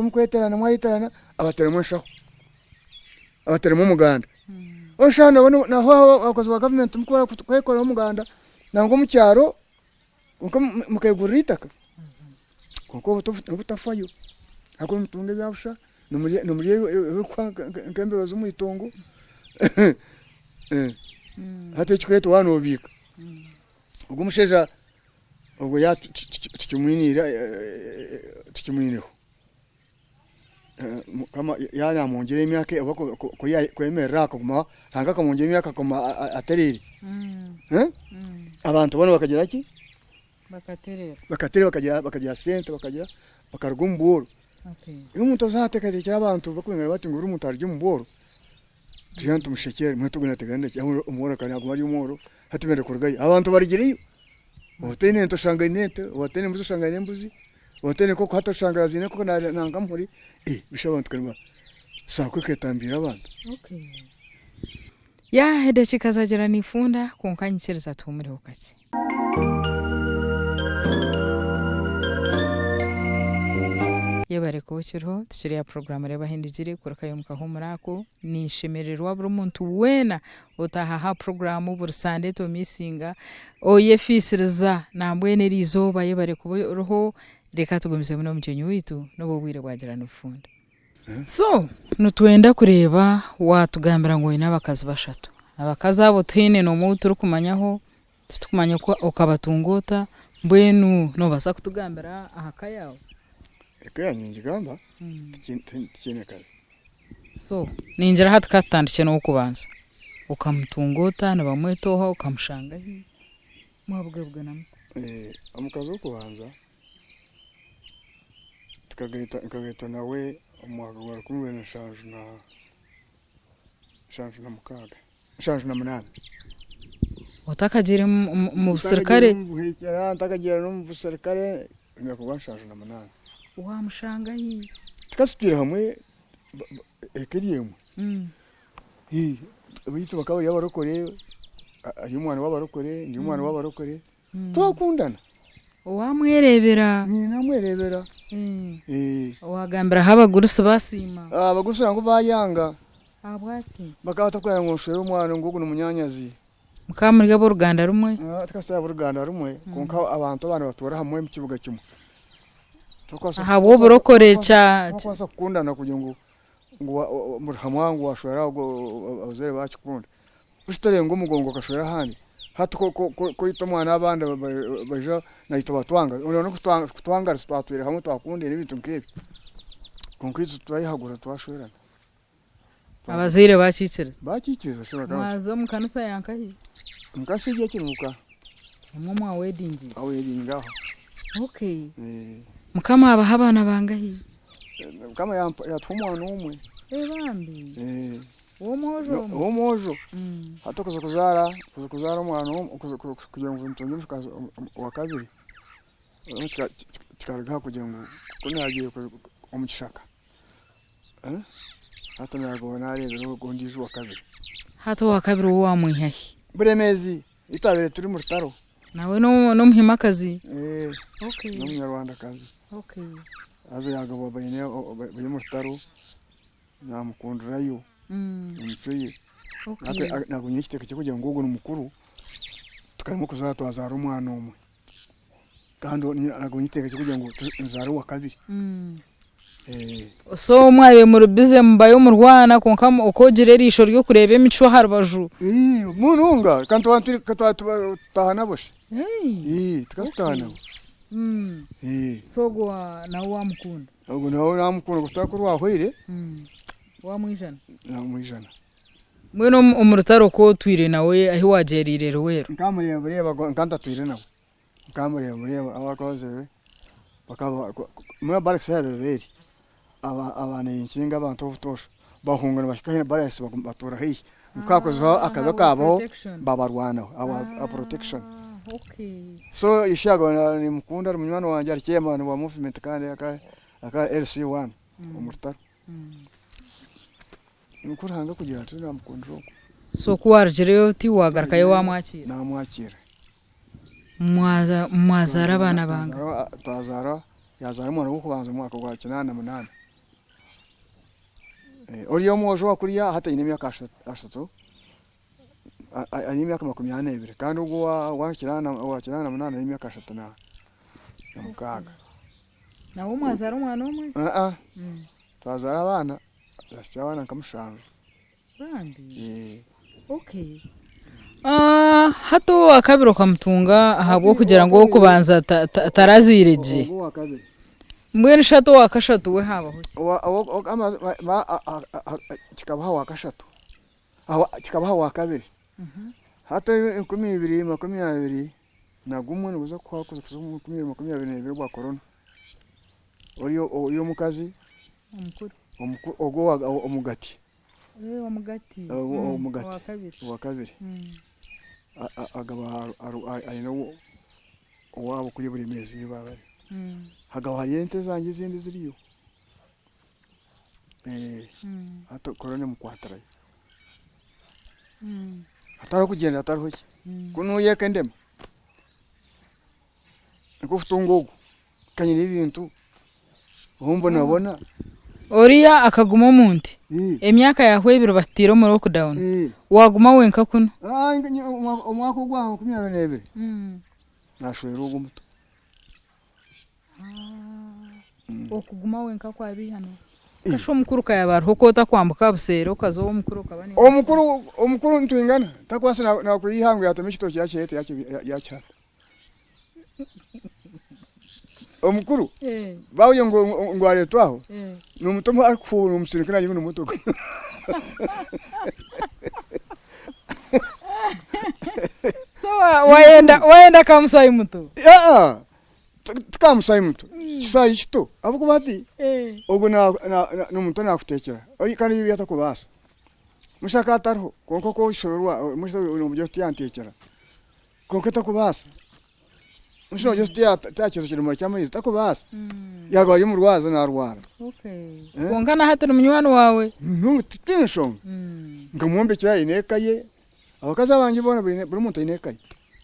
mukweterana mwayeterana abateremu enshaho, abateremu omuganda. Oshusha naho abakozi ba gavumenti timukubura kwekorera omuganda nangwa omu kyaro kwonka mukegurira eitaka. Kwonka obutafayo ahabw'okuba nimutunga ebya busha, nimurya ebirikuhwa nk'embeba z'omu itongo. Hati ekikureetwa waaba noobiika, ogwo omushaija ogwo yaaba tukimwiniire tukimwineho, Mukama yaaba naamwongyera emyaka oba ku yakwemerera akagumaho, Ruhanga akamwongyera emyaka akaguma atereire, abantu boona bakagira ki? Bakatereera. Bakatereera bakagira bakagira sente bakagira bakaruga omu bworo. Iwe omuntu ozateekateekyera abantu bakwingana bati ngu buri muntu arugye omu bworo, turiyo nitumushekyerera mbwenu tuguma nituganira ki omworo akaba naguma ari omworo hati benda kurugayo. Abantu barugireyo, otaine ente oshanga aine ente, otaine embuzi oshanga aine embuzi, otaine enkoko hati oshanga aziine enkoko nanka muhuri, busha abantu kare saako eketambiire abantu. Yaaha edakiika zaagira niifunda kwonka nyikiriza tuhumureho kakye. Yebare kuba okiriho tukiri aha puroguraamu Reeba Ahindugire kurukayo omu kahuumuro ako. Ninshemererwa buri muntu weena otaaha aha puroguraamu buri sande tomisinga oyefiisiriza nambwenu eriizooba yebare kuba oriho reka tugumizemu n'omugyenyi waitu n'obu obwire bwagira nibufunda. So nitwenda kureeba waatugambira ngu oine abakazi bashatu. Abakazi abo tihaine n'omwe ou turikumanyaho, titukumanya oku okabatunga ota, mbwenu noobaasa kutugambira aha ka yaawe? Eka yangye ningigamba tikiine kabi. So ningira hati ka tutandikye n'ow'okubanza. Okamutunga ota, nibamweta oha, okamushanga hi, mwabugabugana muta? Omukazi w'okubanza Tukagaitwa nkagaitwa nawe omu mwaka gwa 2076, 78. Otakagiire omu busirikare? Ntakagiire n'omu busirikare omu mwaka gwa 78. Wamushanga hi? Tukaba tutwire hamwe eka eri emwe. Beitu bakaba bari abarokore, ari omwana w'abarokore, ndi omwana w'abarokore. Twakundana. Owamwereebera. Namwereebera. Owagambiraho abagurusi basiima. Abagurusi nangwa bayanga. Ahabwaki? Bakaba batakwenda ngu nshwere omwana ngu ogu ni munyaanyazi. Mukaba muri ab'oruganda rumwe? Tukaba tutari ab'oruganda rumwe kwonka abantu aba nibatuura hamwe omu kibuga kimwe. Ahabw'oburokore kya. Twakubaasa kukundana kugira ngu muri hamwe ngu washwera ogwo abazaire bakikunda. Busha torenga omugongo okashwera ahandi. Hati ku oita omwana abandi baija naitwe batwanga, noona kutwangarisa twatwire hamwe twakundana ebintu nk'ebyo. Kwonka itwe twayehagura twashwerana. Abazaire bakiikiriza? Bakiikiriza sure. Mwaza omu kanisa ya nkahi? Omu kanisa egyo ekiruuka. Omwo mwa wedingira? Twawedinga aho. Okay. Mukama abaha abaana bangahi? Mukama yatuha omwana omwe. Bambi. Ow'omwojo omwe? Ow'omwojo. Hati okuza kuzaara, kuza kuzaara omwana omwe, kugira ngu ntungye omukazi owa kabiri, kikaruga aha kugira ngu ku naagiire omu kishaka, hati naagoba naareebera ogwo ondiijo owa kabiri. Hati owa kabiri we waamwiha hi? Buremeezi, ei twabaire turi omu rutaro. Nawe n'omuhimakazi? N'omunyarwandakazi. Haza yaagaba baine bari omu rutaro. Naamukundirayo emicwe ye. Hati naago nyine ekiteekateeko ky'okugira ngu ogu ni mukuru, tukaremwa kuzaara twazaara omwana omwe. Kandi naguma nyiteekateekire kugira ngu nzaare owakabiri. So mwabaire muri busy mubayo murwana kwonka okogira eriisho ry'okureeba emicwe aha rubaju. Munonga kandi tukaba tutaaha nabo shi. Tukaba tutaaha nabo. So ogwo nawe wamukunda? Ogwo nawe namukunda orutaro ku rwahweire. Wamwijana? Namwijana. Mbwenu omu rutaro ku otwire nawe ahi wagyereire Luweero? Nkamureeba nkaba ntatwire nawe. Nkamureeba mureeba abakozi be bakaba mbwenu barracks yaabaire eri abaana ninkinga abantu obutoosha bahunga nibahika haihi na barracks batuura haihi ku haakuzaho akabi kaabaho babarwanaho ahabwa protection. So ishe akaba nimukunda ari munywani wangye ari chairman wa movement kandi akaba LC one omu rutaro. Nikwo Ruhanga arikugira ati namukundira okwo. So ku warugireyo oti wagarukayo wamwakiira? Namwakiira. Mwazaara abaana bangahi? Twazaara, yazaara omwana w'okubanza omu mwaka gwa 88. Oriya omwojo owakuriya hati aine emyaka ashatu, aine emyaka 42 kandi ogwo owa 88 aine emyaka 36. Nawe mwazaara omwana omwe? Twazaara abaana. Nahitsya abaana nka mushanju. Bambi. Okay. Ah, hati owakabiri okamutunga ahabw'okugira ngu ow'okubanza tarazaire gye. Ogwo owakabiri. Mbwenu shi hati owakashatu we haabaho ki? Kikabaho awakashatu. Kikabaho awakabiri. Hati 2021 niguza kuhwaho kuza omu 2022 ogwa korona. Oriya omukazi Omukuru. Omuku ogwo owa omugati. Eh omugati. Ogwo omugati. Owa kabiri. Owa kabiri. Agaba aine owaabo kuriya Buremeezi niyo baba bari. Hakaba hariyo ente zangye ezindi ziriyo. Hati korona emukwatirayo. Hatariho kugyenda hatariho ki. Ku noyeka endema, nikwo kutunga ogwo. Kanyine ebintu obu mbonabona. Oriya akaguma omu nte emyaka yahwa ebiri batutaire omu lockdown waguma wenka kunu. Omwaka ogwa 22 nashwerwa ogwo omuto. Okuguma wenka kwaba eihano. Kasha omukuru ka yaba ariho ku otakwambuka buseeri okaza ow'omukuru okaba niiwe. Omukuru omukuru nitwingana takubaasa nakwiha ngu yatema ekitookye yakireeta yakihata. Omukuru baahuurira ngu areetwa aho, n'omuto arikufuuha nomusindika nagira ngu n'emotoka. So wayenda wayenda kamusaayi muto? Aa ti kamusaayi muto, kisaayi kito ahabw'okuba hati ogwo n'omuto naakuteekyera kandi ebi atakubaasa. Mushaka atariho kwonka oku oshoberwa nomugira oti yanteekyera. Kwonka takubaasa. Omushaija ogyo tiyakyeza ekidomora ky'amaizi takubaasa. Yaaba ari omurwazi naarwara. Kwonka na hati ni munywani waawe. N'obu titwine nshonga. Nkamwombekyera aine eka ye. Abakazi abangye boona baine buri muntu aine eka ye.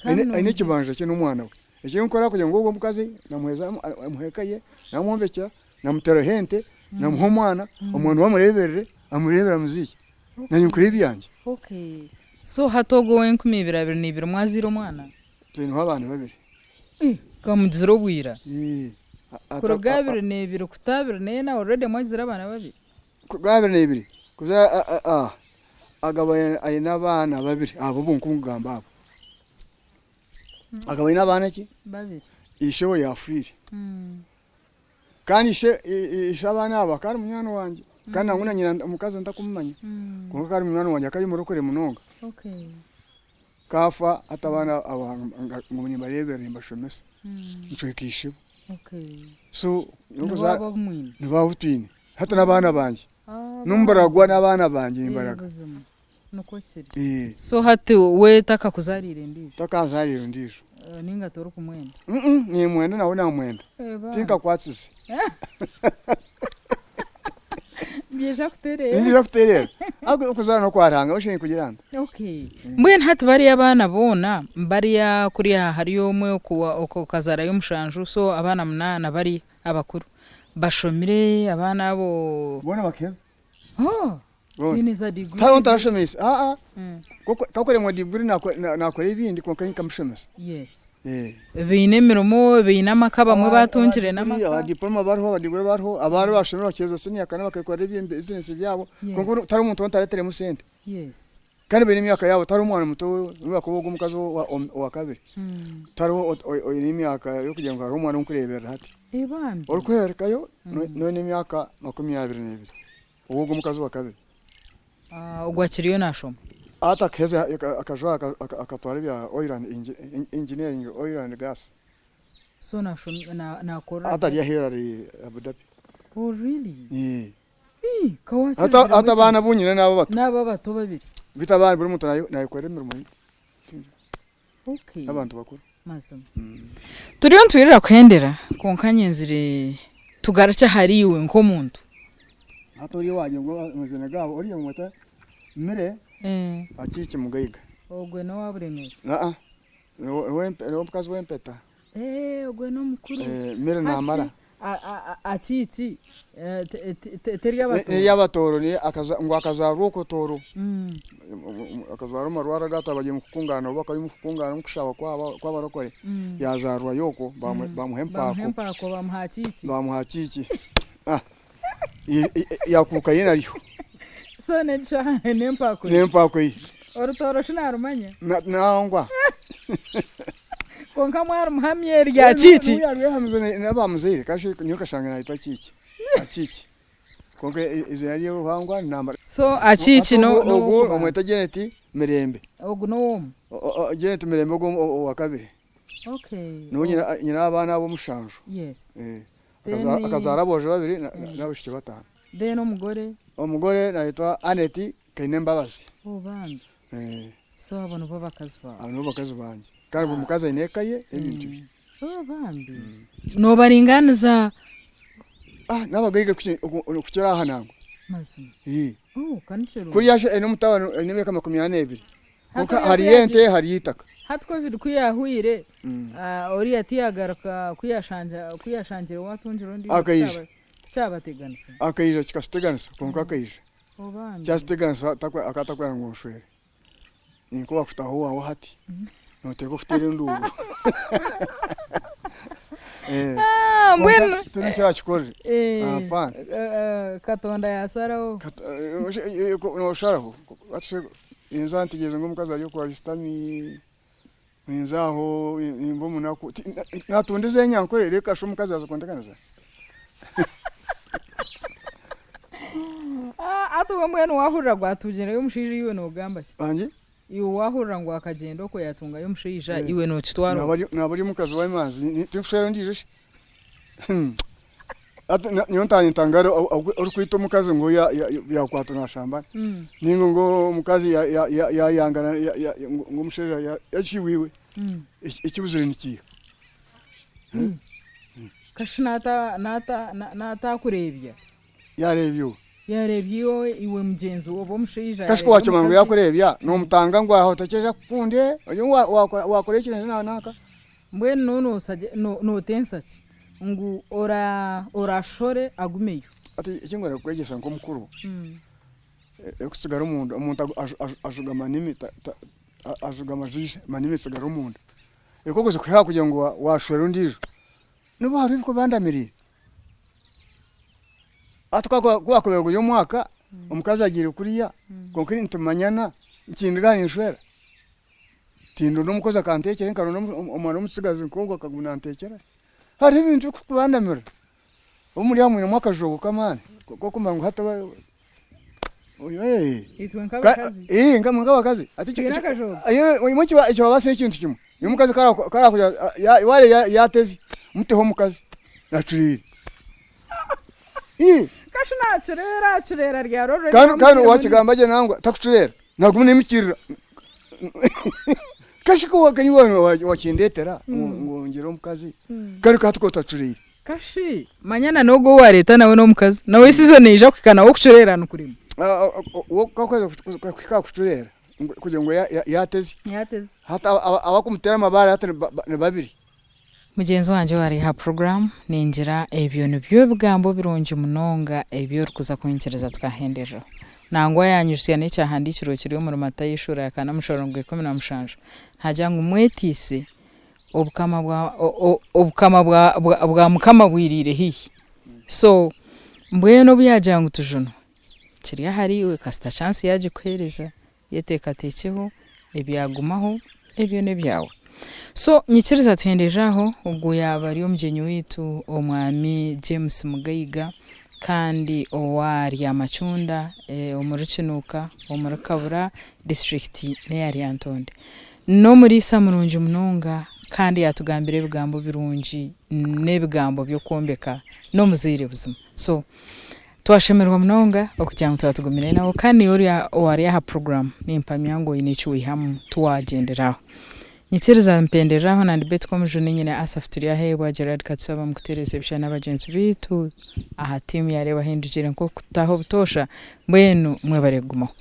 Aine ekibanja kye n'omwana we. Eki nkora kugira ngu ogwo omukazi namuheereza namuha eka ye, namwombekyera, namuteeraho ente, namuha omwana, omwana we amureeberere, amureebere amuziike. Naanye nkore ebyangye. Okay. So hati ogwo ow'2022 mwazaire omwana? Twineho abaana babiri. Eh, kamugizire obwira. Ii. Kuruga 22 kuta 24 already mwagizire abaana babiri? Kuruga 22 kuza agaba aine abaana babiri abo abu nkugamba abo. Akaba aine abaana ki? Babiri. Ishe we yaafiire. Kandi ishe ishe abaana abo akaba ari munywani wangye kandi nangwa na nyina omukazi ntakumumanya kwonka akaba ari munywani wangye akaba ari omurokore munonga. Kaafa hati abaana aba ngu nimbareeberera nimbashomesa ncweka ishebo. So nibo abu twine hati n'abaana bangye n'omu baragwa n'abaana bangye nimbaraga. Nikwo kiri. So hati we takakuzaariire endiijo? Takanzaariire ondiijo. Ninga torikumwenda? Nimwenda nawe namwenda. Tinkakwatsize. Nibyija kutereera. Nibyija kutereera. Ahabw'okuba okuzaara n'okwa Ruhanga oshemereire kugira nta? Okay. Mbwenu hati bariya abaana boona bariya kuriya hariyo omwe okazaarayo mushanju so abaana munaana bariya abakuru bashomire abaana abo. Boona bakaheza. Oh! Baine za degree? Tihariho ntarashomeise. Aa. Kakuremwa degree nakora ebindi kwonka nkamushomesa. Yes. Baine emirimo, baine amaka bamwe batungire n'amaka. Aba diploma bariho, aba degree bariho, abari bashomire bakaheza senior kana bakekorera ebizinesi byabo kwonka tihariho omuntu ou ntareetiremu sente. Kandi baine emyaka yaabo tihariho omwana muto nobu yakuba ogwo omukazi owa kabiri tihariho oine emyaka y'okugira ngu hariho omwana ou nkureeberera hati. Orikuhererukayo n'oine emyaka 22 ow'ogwo omukazi owa kabiri. Ogwo akiriyo naashoma? Hati akaheza akajwara akatwara ebya oil and engineering oil and gas. So naakorera Hati ari aheeru ari Abu Dhabi. Oh really? Eeh. Hati abaana abu nyine n'abo abato. N'abo abato babiri. Beitu abandi buri muntu naayekorera emirimo ye. N'abantu bakuru. Mazima. Turiyo nitwirira kuhendera kwonka nyenzire tugarukye ahari iwe nk'omuntu. Hati oriya owangye ngu amazina gaabo oriya bamweta Mire Akiiki Mugaiga. Ogwe n'owa Buremeezi? Aa niwe mukazi w'empeta. Ogwe n'omukuru. Mire namara. Akiiki teri Abatooro? N'ey'Abatooro ngu akazaarwa okwo Tooro. Akazaarwa omu marwaro aga bagiire omu kukungaana obu bakaba bari omu kukungaana omu kushaba kw'abarokore yaazaarwayo okwo bamuha empaako. Bamuha empaako bamuha Akiiki. Bamuha Akiiki. Yaakuuka ye naryo. So n'empaako ye. N'empaako ye. Orutooro shi naarumanya? Nangwa. Kwonka mwarumuhamya erya Akiiki. Niwe yaarwehamize n'abamuzaire kandi nyowe nkashanga naayetwa Akiiki. Akiiki. Kwonka eiziina rye Ruhangwa ni Namara. So Akiiki n'ow'okubanza. Ogwo omweta Janet Mirembe. Ogu n'ow'omwe? Janet Mirembe ogwo owa kabiri. Niwe nyina abaana abo mushanju. Akazaara aboojo babiri n'abaishiki bataano. Then omugore? Omugore nayetwa Annet Kainembabazi. Oh bambi. So abo nibo bakazi baawe? Abo nibo bakazi bangye. Kandi buri mukazi aine eka ye n'ebintu bye. Oh bambi. Noobaringaaniza? Ah n'abagaiga kukira aha nangwa. Mazima. Oh ka ni kirungi. Kuriya aine omutabani aine emyaka 42. Kwonka hariyo ente hariyo eitaka. Hati covid ku yaahwaire, oriya tiyagaruka ku yaashangire waatungire ondiijo Akaija. tikyabateganisa? Akaija kikatuteganisa kwonka akaija. Kyatuteganisa akaba atakwenda ngu nshwere. Ninka owakutaha owaawe hati noteekwa kuteera enduuru. Mbwenu Tihaine eki orakikorere. Hapana. Katonda yaasharaho. Nosharaho. Ninza ntegyereze ngu omukazi ari okwo ashutami, ninza aho nimba omunaku, natunda ez'enyankore reka shi omukazi yaaza kunteganisa. Hati iwe mbwenu waahurira gwatungireyo omushaija iwe noogamba ki? Angi? Iwe waahurira ngu akagyenda okwo yaatungayo omushaija iwe nookitwara ota? Naaba ari omukazi w'emanzi tindikushwera ondiijo shi? Hati nyowe ntangara orikwita omukazi ngu yakwatwa nashambana ninga ngu omukazi yayangana ngu omushaija yakiiwe iwe ekibuzire nikiiha? Kashi natakureebya? Yareebya oha? Yareebya iwe mugyenzi we oba omushaija. Kashi ku wakimanya ngu yakureebya nomutanga ngu aho otakyija kukunde wakora eki nanka. Mbwenu notensa ki? Ngu orashore agumeyo? Hati eki nkwenda kukwegyesa nk'omukuru, ekutsigara omunda, omuntu ajuga manimi, ajuga amajwija manimi etsigara omunda. Ekokuza kuhika kugira ngu washwera ondiijo, nobu hariho ebikubandamiriire. Hati ku wakubaire guri omwaka, omukazi agiire kuriya, kwonka nitumanyana, nkindiga ninshwera. Tindonda omukozi akantekyera nkaronda omwana w'omutsigazi nk'ogwo akaguma nantekyera. Hariho ebintu ebikukubandamira. Obu muri aha mwinemu akajogo k'amaani k'okumanya ngu hati Itwe nk'abakazi. Imwe nk'abakazi. Twine akajogo. Imwe ekibabaasa n'ekintu kimwe. Nyowe omukazi ku arakugira wareeba yaatezya, muteho omukazi acureire. Kashi naacureera acureera aryarora Kandi waakigamba gye nangwa takucureera, naaguma naimukirira. Kashi ku iwe wakindeetera ngu ngire omukazi kandi hati ku otacureire. Kashi manya na n'ogwo ou waareeta nawe n'omukazi nawe season neija kuhika nawe okucureera nikurema. Ku akwija kuhika aha kucureera kugira ngu yaatezya, Yaatezya. hati abakumuteera amabaare hati ni babiri. Mugyenzi wangye owa Riha Program, ningira ebyo nibyo ebigambo birungi munonga ebi orikuza kunyikiriza tukahendereraho. Nangwa yanyijusya n'ekyahandiikirwe kiri omuri Matayo eshuura ya kana omushorongo gwa 17 naagira ngu mwetiise. Obukama bwa obukama bwa bwa mukama bwiriire haihi. So mbwenu obu yaagira ngu tujunwe, kiri ahariiwe kasita chance yaagikuheereza, yeteekateekyeho, ebyagumaho ebyo n'ebyawe. So nyikiriza tuhenderere aho, ogwo yaaba ari omugyenyi waitu omwami James Mugaiga kandi owa Ryamacunda omuri Kinuuka omuri Kabura disiturikiti n'eya Lyantonde. N'omuriisa murungi munonga kandi yaatugambira ebigambo birungi n'ebigambo by'okwombeka n'omuzaire buzima. So twashemererwa munonga okugira ngu twaba tugumire nawe kandi naiwe ori owari aha puroguraamu nimpamya ngu oine eki waihamu tiwaagyendera aho. Nyikiriza mpenderere aho na ndi Betty Komujuni nyine Asaph Turyaheebwa, Gerard Katusaba omu kutereeza ebishushani n'abagyenzi baitu aha tiimu ya Reeba Hindugire nk'okutaho obutoosha mbwenu mwebare kugumaho.